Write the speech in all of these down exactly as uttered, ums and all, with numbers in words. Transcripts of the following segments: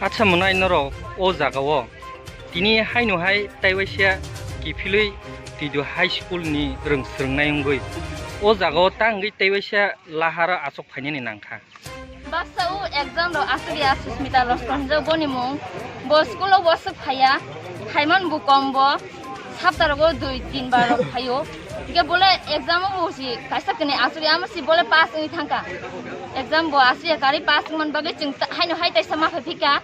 Acha mwnai norok o jaga o tini haino hai taiwaisa kiphilwi Twidu High School ni rwng swrwngnai wngwi o jaga o tangwi taiwaisa lahara achuk phainani nangkha. Baksa o exam rok aswk ya Susmita Loskor hinjak boni mung. Bo school o bo swk phaiya. Phaimani bo kom bo. Sapta rogo dui tin bar rok phaio. Hingke bole exam o bo si kaisa kene aswk ya, amo si bole pass wngwi thangkha. Exam bo aswk ya kari pass wngmani bagwi chwng ta-, haino hai taisa ma phai phika.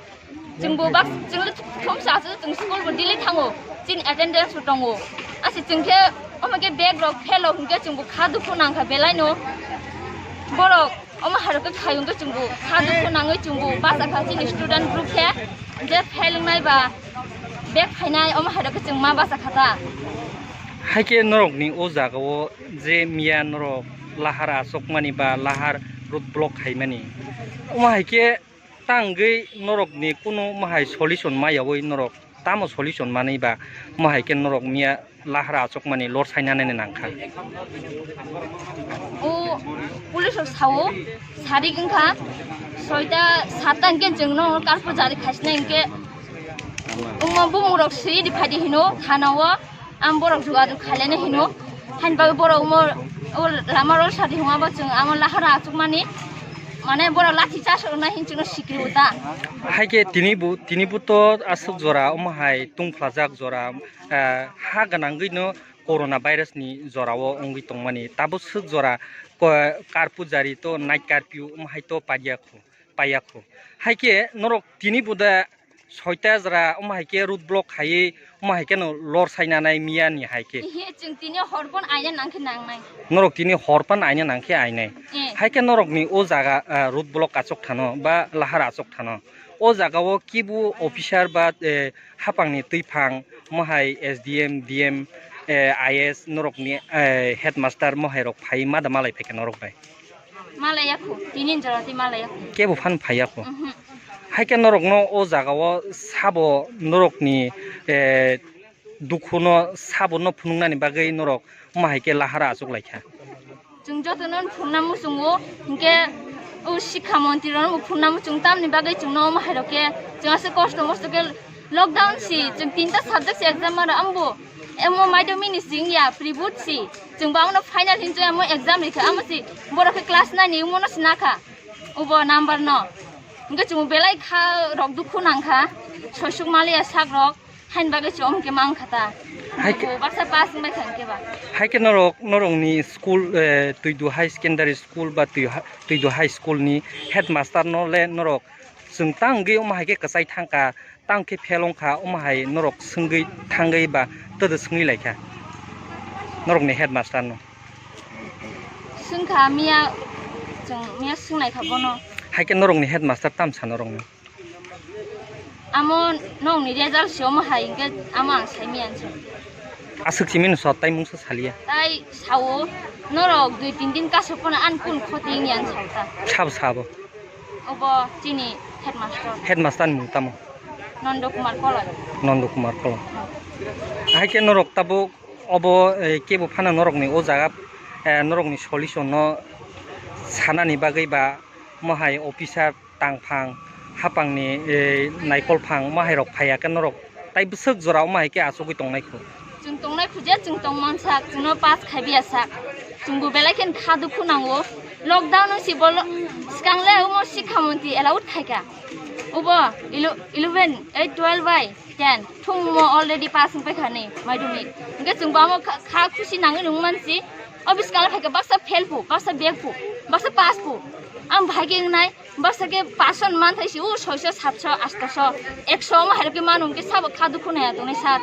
Chwng bo bak, chwng le thum sa aswk chwng school bo daily thango. Chini attendance bo tongo. Asi chwng khe omo khe bag rok fail rok hingke chwng bo kha dukhu nangkha belai no. Borok Omo hai rok khe khai wngkhe chwngbo kha dukhu nangwi chwngbo bachakha chini student group khe je fail wngnai ba back phainai omo hai rok khe chwng ma bachakha ta. Haikhe norokni o jaga o je miya norok lahar achukmani ba lahar road block khaimani, omo hai khe tangwi norokni kunu omo hai solution ma yaui norok tamo solution manwi ba omo hai khe norok miya lahara achukmani lor sainani nangkha. O police rok sao, sarik wngkha, soita satta hwnkhe chwngno karpo jari khaisna hwnkhe, omo bumung rok swi di phaidi hino thana o, ang borok jogajog khailena hino, hain bagwi borok omo o lama rok sadi hwnba chwng amo lahara achukmani, mane borok lathi charge rokna hin chwngno sikri o ta. Haikhe tini bo, tini bo to aswk jora omo hai tungphlajak jora, ah, ha gwnangwino corona virus ni jora o wngwi tongmani. Tabuk swk jora ko-, karpu jari to night curfew omo hai to paiya khu, paiya khu. Haikhe norok tini bo da soita jora omo hai khe road block khaiwi omo hai khe no lor sainanai miya ni hai khe. Ihe, chwng tini hor phano aina nang khe nangnai. Norok tini hor phano aina nang khe ainai. Eh. Haikhe norokni o jaga, ah, road block achuk thano ba lahar achuk thano. O jaga o kibu officer ba, eh, hapangni twiphang, omo hai S D M, D M, eh, I S norokni, eh, headmaster omo hai rok phai ma da malai phaikha norok bai? Malai yakho, tini jora twi malai yakho. Kebo phan phai yakho? Mhm. Haikhe norokno o jaga o sabo norokni, eh, dukhuno sabono phunuknani bagwi norok omo hai khe lahara achuk lai kha. Chwng jotono phunukna muchungo, hinkhe o sikha montri rokno bo phunukna muchung tamni bagwi chwngno omo hai rok khe chwng aswk kosto mosto khe lockdown si chwng tinta subject si exam mano ambo emo maidom mini sing ya private si chwng bo amo final hinwi amo exam rikha amo si borok khe class nine ni omo no sina kha obo number no hinkhe chwng belai kha rok dukhu nang kha sosuk maliya sak rok. Hain bagwi se omo khe mang kha ta. Hai khe baksa pass wngbai kha hwnkhe ba. Hai khe norok, norokni school, eh, Twidu High Secondary School ba Twi ha-, Twidu High School ni headmaster no le norok chwng tangwi omo hai khe kwchai thang kha, tang khe fail wng kha, omo hai norok swngwi thangwi ba twdw swngwi lai kha norokni headmaster no. Swng kha miya, chwng miya swng nai kha bono. Hai khe norokni headmaster tam sa norokno? Amo nokni result se omo hai hwnkhe amo ang sai manya se. Aswk simi no sot tai mungsa saliya. Tai sao norok dui tin din kaso phano ani kun khoti wngya ang sao ta. Sabo sabo. Obo chini headmaster. Headmaster ni mung tamo? Nondo Kumar Koloi. Nondo Kumar Koloi. Hai khe norok tabuk obo, eh, kebo phano norokni o jaga, eh, norokni solution no sanani bagwi ba mohai officer tangphang hapangni, eh, naikolphang omo hai rok phaiya khe norok tai bwswk jora omo hai khe achugwi tongnai kho. Chwng tongnai kho je chwng tong mansak, chwngno pass khaibiya sak. Chwngbo belai khe kha dukhu nango. Lockdown wng si bolo swkang le omo sikha montri allowed khaikha. Obo elo-, eleven, eight, twelve bai ten. Thwngmo already pass wng paikha ni madhyamik. Hwnkhe chwngbo omo kha, kha khusi nangwi nung mansi. O bwskango phaikha baksa fail phu, baksa back phu, baksa pass phu. Ang bahai khe wngnai. Baksa khe pass on manthai si o soiso, satso, astoso, ekso omo hai rok khe manu hwnkhe sabo kha dukhu naiya tongnai sir.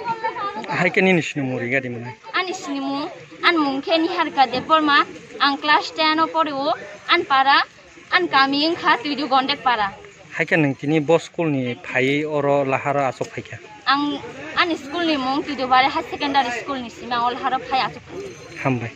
Hai khe nini sinimung riga di mwnai? Ani sinimung, ani mung khe Niharika Debbarma, ang class ten o pore o, ani para, ani kami wngkha Twidu Gondek para. Hai khe nwng tini bo school ni phaiwi oro laharo achuk phaikha? Ang ani school ni mung Twidu Bari High Secondary School ni simi ang o laharo phai achuk phaikha. Hambai.